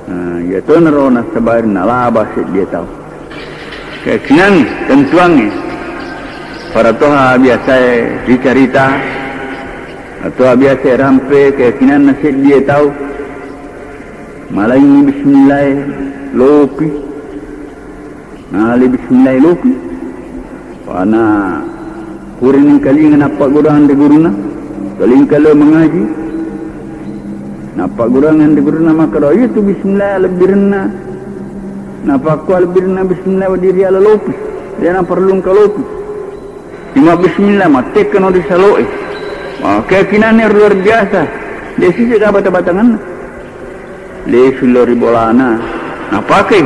Nah, iyatonaro nasabari nalaba seddie tau. Keyakinan tentuangnge. Pada toha biasae ricarita, atau biasae rampe keyakinanna seddie tau. Malaingi bismillah, lopi. Nale bismillah lopi. Pana pura nengkalinga nappagurang ri guruna. Kalingka lo mangaji. Nappagurang ri guruna makkeda, "Iya tu bismillah lebbirenna." Napakkua lebbirna bismillah wedding riala lopi, de' naparellu engka lopi. Cuma bismillah, mattekkano ri salo'e. Wah, keyakinanna luar biasa. De' siseng ga bata-batanganna. Lesu lao ri bolana. Napake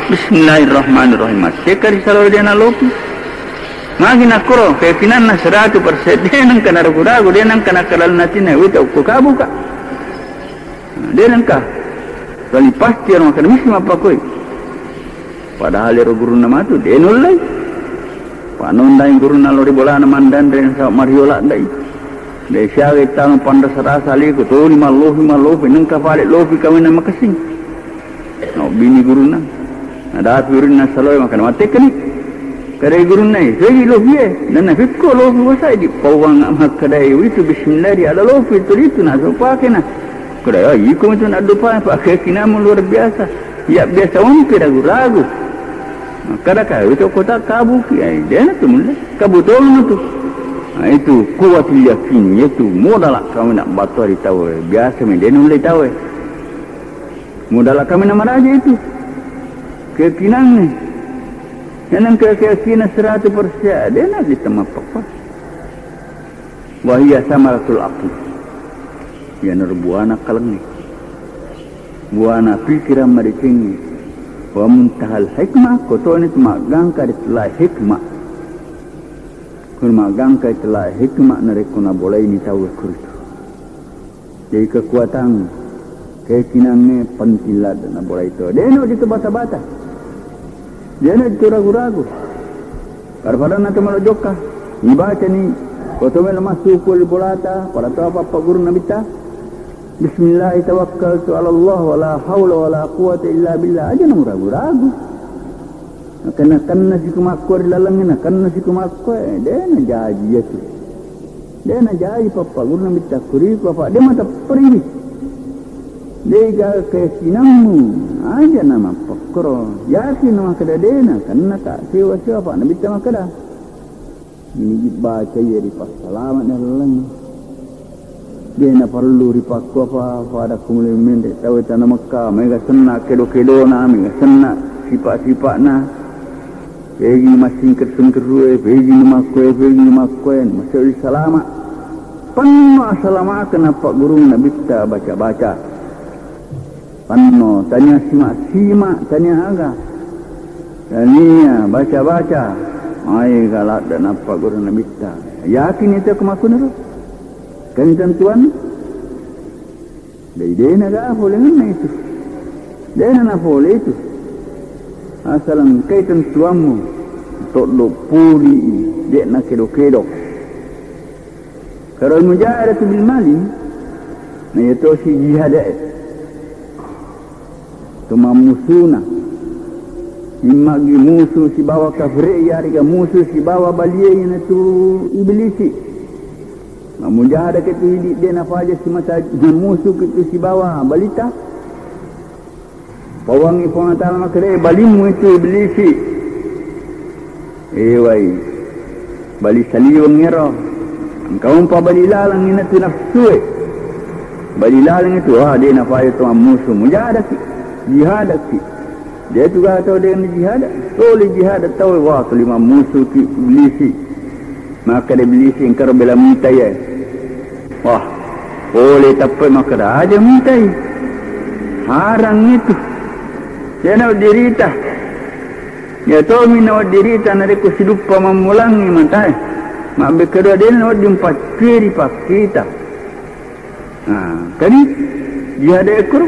bismillahirrahmanirrahim. Mattekka ri salo'e de' nalopi. Magi nakkoro, keyakinanna seratu persen. De' nengka naragu-ragu, de' nengka nakkalalna atinna, wita ukko kabuka. De' nengka. Tali pasti ero makkeda mesti mappakkoi. Padahal ero gurunna matu, de' nullei. Panondai gurunna lao ri bolana mandanre, nasaba' mario laddai. De' siaga tanu panrasa-rasa liku, toni mallopi, mallopi, nengka pale lopi kaminang makessing. Naobbini gurunna. Nadapi urinna saloe makkeda, "Mattekkani." Kadai gurunna, "Segi lopie." Dan napikko lopi wasai di pauang makkedai, "Witu bismillah di ala lopi itu, itu nasopakena." Kada, "Ya, iko itu nak dupa, pakai kinamu luar biasa. Ya, biasa wampi ragu-ragu." Makkeda ka, "Itu kota kabuki." Ai, de' na tu mulle. Kabutolna tu. Nah, itu kuatul yakin, itu modal kami nak batu hari tahu. Biasa mi, de' nulle tahu. Modal kami na maraja itu. Keyakinanna. Yang nengka keyakinan seratu persen, de' na ditema papa. Wahia samaratul aqli. Iyanaro buana kalengnge. Buana pikiran madecengnge. Wa muntahal hikmah, kotoni tu maggangka ri tella hikmah. Kun maggangka ri tella hikmah narekko nabolaini tau kuritu. Jadi kekuatan keyakinangnge penting ladde' nabolai to. De' no ditu bata-bata. De' no ditu ragu-ragu. Pada-padanna to malo jokka. Ibacani, ko to melo massuku ri bolata, pada to apa-apa guru nabitta. Bismillah tawakkaltu ala Allah wala haula wala quwwata illa billah. Aja' na muragu-ragu. Nakenna-kenna siko makko ri lalengnge, nakenna siko makko, eh, de' najaji iyatu. De' najaji pappa guru nabitta kuriku, apa de' matepperiwi. De' gaga keyakinammu, aja' na mappakkoro. Yakin makkeda de' na, kenna ta' sewa-sewa, apa nabitta makkeda. Ini dibacai ri passalama' ri lalengnge. De' naparellu ripakko apa-apa, ada kumule menre' tau tana Mekka, mega senna kedo-kedona, mega senna sipa'-sipa'na. Pegi massingker-singkerrue, pegi numakkoe, pegi numakkoe, masih salama'. Penno asalamakeng nappa gurung nabitta baca-baca. Penno, tania sima'-sima', tania aga. Tania baca-baca. Maega ladde' nappa gurung nabitta. Yakin itu kemakkuniro. Kan tentuan. Dai de'na ga polengenna itu. De'na na pole itu. Asal engkai tentuammu. Toddo' puli, de'na kedo-kedo. Karo mujahadatu bil mali, na iya tosi jihada'e. To mammusuna. Immagi musu sibawa kafire, iyarega musu sibawa balie, iyanatu iblisi. Mammujahadaki tu idi' de' nafaja simata, mammusuki tu sibawa balita. Pawangngi Puang Allah Ta'ala makkeda, "Balimmu itu iblisi." Ewai. Bali saliweng ero. Engka umpa bali laleng inatu nafsue. Bali laleng itu, ah, de' nafaja to mammusu. Mujahadaki. Jihadaki. De' tu gaga tau de' na jihada. Toli jihada tau, wah, toli mammusuki iblisi. Makkeda iblisi, "Engkaro bela mitai, eh." Wah, pole tappe' makkeda, "Aja' mitai. Harang itu. De'na weddirita." Iya tomi nawedding rita narekko siduppa mammulangngi matae. Mabbekka dua de'na wedding paccui ri pakkita. Nah, kani jihada ekkoro.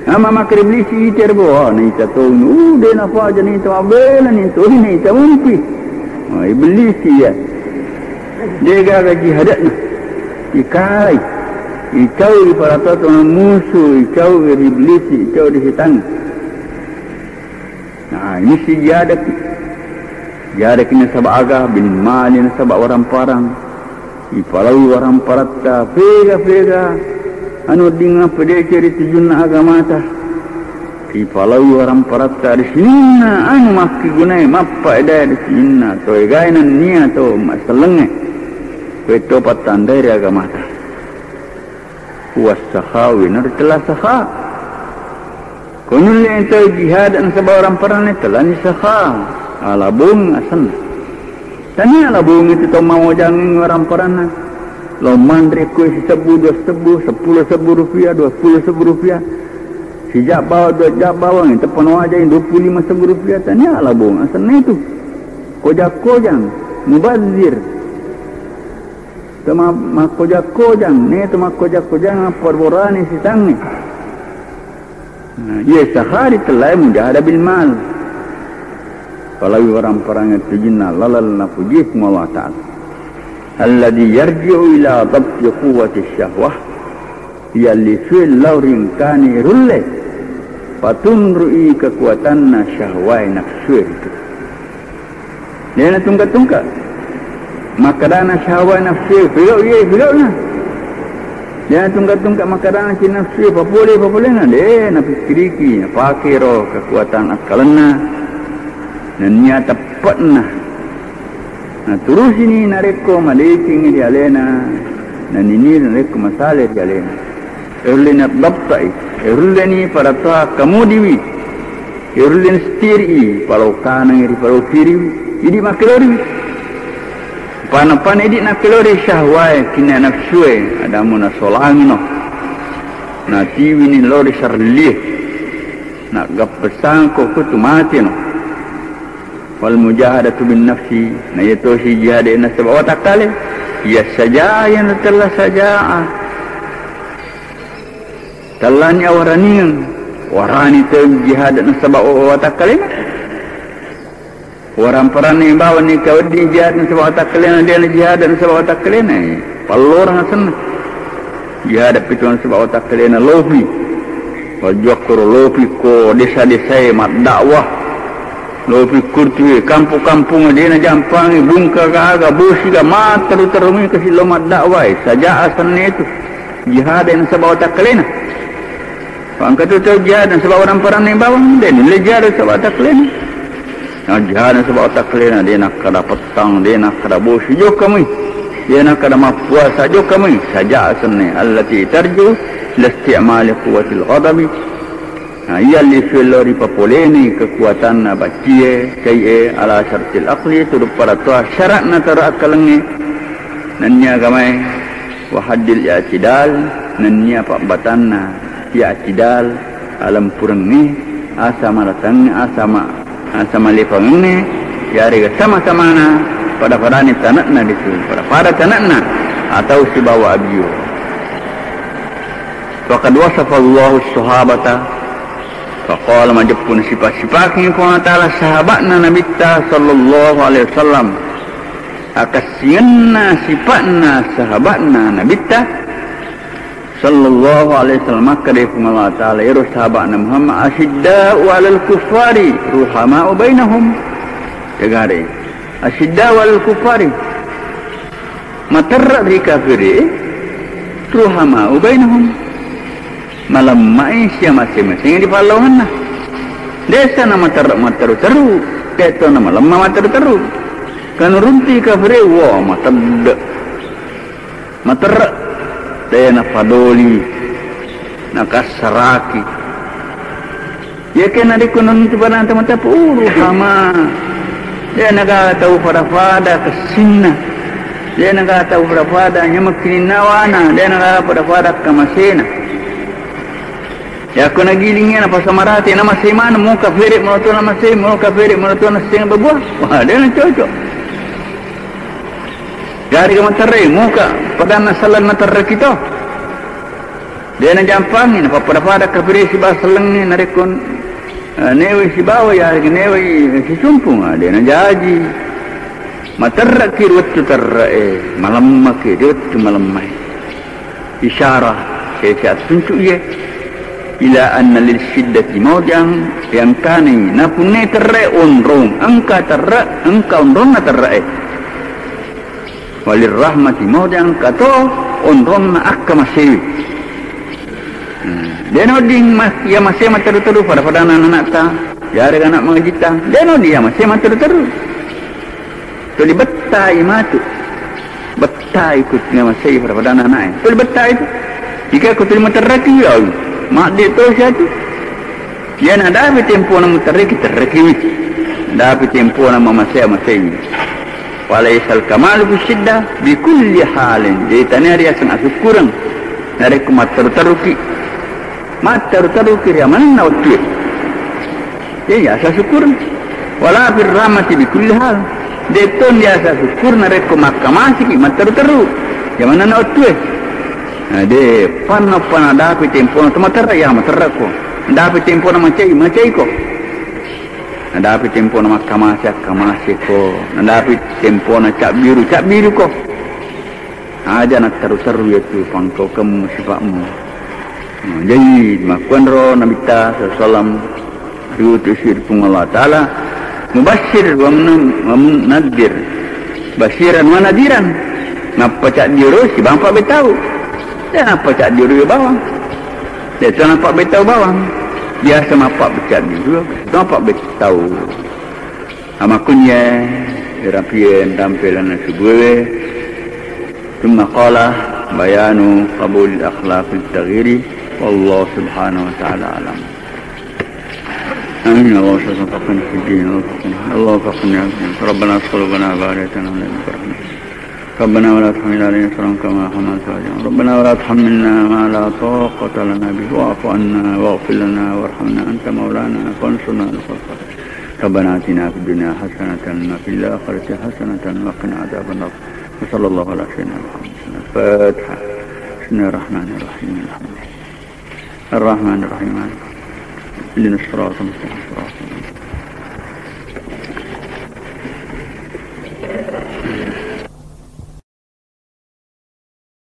Ama makkeda iblisi ite rebo, oh, naita toni. Uh, de'na faja naita mabbela ni toni naita mumpi. Oh, iblisi ya. De'gaga jihada'na. Ikalai. Icau ri palatoto musu, icau ri iblisi, icau ri setan. Nah, ini si jihadaki. Jihadaki nasaba aga, bil mali nasaba waramparang. Ipalaui waramparatta, pega-pega. Anu dinga pedece ri tujunna agamata. Ipalaui waramparatta ri sininna anu makkigunai mappaedae ri sininna to egae nennia to masellengnge. Kuetto pattandae ri agamata. Huwa sakhawi, na ri tella sakha. Ko nulle to jihad nasaba waramparanna, tellani sakha, alabong asenna. Tania alabong itu to mawajangeng waramparanna. Lao manre ko sisebbu, dua sebbu, seppulo sebbu rupiah, dua puluh sebbu rupiah. Sijak bawang, dua jak bawang, itu pano aja dua puluh lima sebbu rupiah. Tania alabong asenna itu. Koja-kojang, mubazir. Toma-, makkoja-kojang, ne to makkoja-kojang apa borani sitangnge. Nah, iya sahari tellai mujahada bil mal. Palawi waramparang tujinna lalal napuji Puang Allah Ta'ala. Alladhi yarji'u ila dhabti quwwati syahwah. Yalli sue lao ringkani rulle. Patunrui kekuatanna syahwai nafsue itu. De natungka-tungka. Makkedana syahwat nafsu, pegau iye, pegauna. De natungka-tungka makkedana ci nafsu, papole, papolena. De napikkiriki, napakero kekuatan akkalenna. Nennia teppe'na. Naturusini narekko madecengi ri alena, nanini narekko masale ri alena. Erulleni abbappai, erulleni pada toa kamudiwi, erulleni stiri'i, palokanangi ri palokiriwi, idi makkeloriwi. Pana-pana idi nakkelori syahwae, kinna nafsue, adamu nasolangino. Natiwini lori sarlie. Naggappesangko kutu mateno. Wal mujahadatu bin nafsi, na iya tosi jihade nasaba watakkale. Iya saja yang telah saja. Tellani awaraningeng, warani tau jihad nasaba wa-, watakkalena. Waramparanni bawani kawedding jihad nasaba watakkalena, dena jihad nasaba watakkalena. Pallorang asenna. Jihad pitu nasaba watakkalena lopi. Wajokkoro lopi ko desa-desae maddakwah. Lopi kurtu kampung-kampung dena jampangi bungka gaga bosi ga matteru-terumi kasi lo maddakwah. Saja asenna itu. Jihad nasaba watakkalena. Engka tu tau jihad nasaba waramparanna bawang, de nulle jihad nasaba watakkalena. Na jihad nasaba watakkalena, de nakkada pettang, de nakkada bosi jokka mui. De nakkada mappuasa jokka mui. Saja asenna allati tarju listi'mali quwwatil ghadabi. Na iya lisu lao ripapoleni kekuatanna baccie, kai'e, ala syartil aqli, tudu pada toa syaratna taro akkalengnge. Nennia agamae. Wa haddil i'tidal, nennia pabbatanna i'tidal, alempurengnge, asa maratangnge, asa ma-, asa malepangengnge, yarega sama-samana pada-padani tane'na ritu, pada-pada tane'na atau sibawa abio. Faqad wasafallahu sahabata, faqala, majeppun sipa-sipakeng Puang Allah Ta'ala sahabatna Nabitta sallallahu alaihi wasallam. Akassingenna sipa'na sahabatna Nabitta sallallahu alaihi wasallam, makkeda Puang Allah Ta'ala, ero sahabatna Muhammad, asyidda'u 'alal kuffari ruhama'u bainahum. Tegare, asyidda'u 'alal kuffari, materre ri kafire, ruhama'u bainahum, malemmai sia mase-maseng di pallawangenna. Desa na materre matteru-teru, teto na malemma matteru-teru. Kanurunti kafire, wa, matedde. Materre, de napadoli, nakassaraki. Iyakiya narekko nuntu pada mata-mata puru hama. De naga tau pada-pada kessinna. De naga tau pada-pada nyamekkininnawana. De naga pada-pada kamasena. Yakko nagilingi napasamarate, namasei maneng, muka fere maloto namasei, muka fere maloto nasseng babua. Wah, de nacocok. Gari ga materre, muka padanna saleng naterreki to. De najampangi, napappada-pada kafire sibawa sellengnge narekko, eh, newai sibawa, yarega newai sisumpung, ah, de najaji. Materreki ri wettu terre'e, malemmaki ri wettu malemmae. Isyarah, sese attuncu iye. Ila anna lil syiddati maudi'an, yangkanai napunnai terre onrong, engka terre, engka onronna terre'e. Walirrahmati maudi'an, kato onronna akkamasewi. Hmm. Dena wedding mas-, iya mase matteru-teru pada-pada anak-anakta, yarega anak mangajitta. Dena wedding iya mase matteru-teru. Tuli bettai matu. Bettai ku iya masei pada-pada anak-anaknya. Tuli bettai tu. Ika ku tuli materreki, ya. Madde to siatu. Iyana dapi tempona muterriki, terrikimi. Dapi tempona mamasea, maseimi. Walaisal kamalu fi syiddah bi kulli halin. Jadi tania riaseng asukkureng narekko matteru-teruki. Matteru-teruki ri amanenna wettue. Jadi asa sukkureng. Wala fir rahmati bi kulli hal. Deton diasa sukkur narekko makkamasiki matteru-teru. Ri amanenna wettue. Nah, de panna pana dapi tempona to materra, ya materrako. Dapi tempona macai, macaiko. Nadapi tempona makkamase, akkamaseko. Nadapi tempona cabbiru, cabbiruko. Aja natteru-teru iyatu pangkaukemmu, sipa'mu. Nah, jadi makkuanro Nabitta sallallahu alaihi wasallam, riutusi ri Puang Allah Ta'ala, mubasyir wa mun-, wa munadzir. Basyiran wa nadziran. Nappa caddiru sibang pabbetau. Ya, nappa caddiru bawang. Deto napabbettau bawang. Biasa mapabbettau dua, mapabbettau. Amakkunye, rapien rampe lana subue. Thumma qala bayanu qabul akhlaqit taghyiri. Wallahu subhanahu wa ta'ala alam. Amin. Allahumma salli ala Muhammadin wa ala ali Muhammadin. Allahumma salli ala Muhammadin. Rabbana aghfir lana wa li ikhwanina alladhina sabaquna bil iman. ربنا ولا تحمل علينا إصرا كما حملته على الذين من قبلنا. ربنا ولا تحملنا ما لا طاقة لنا به واعف عنا واغفر لنا وارحمنا أنت مولانا فانصرنا على القوم الكافرين. ربنا آتنا في الدنيا حسنة وفي الآخرة حسنة وقنا عذاب النار. وصلى الله على سيدنا محمد. الفاتحة. بسم الله الرحمن الرحيم. الحمد لله. الرحمن الرحيم. اهدنا الصراط المستقيم. صراط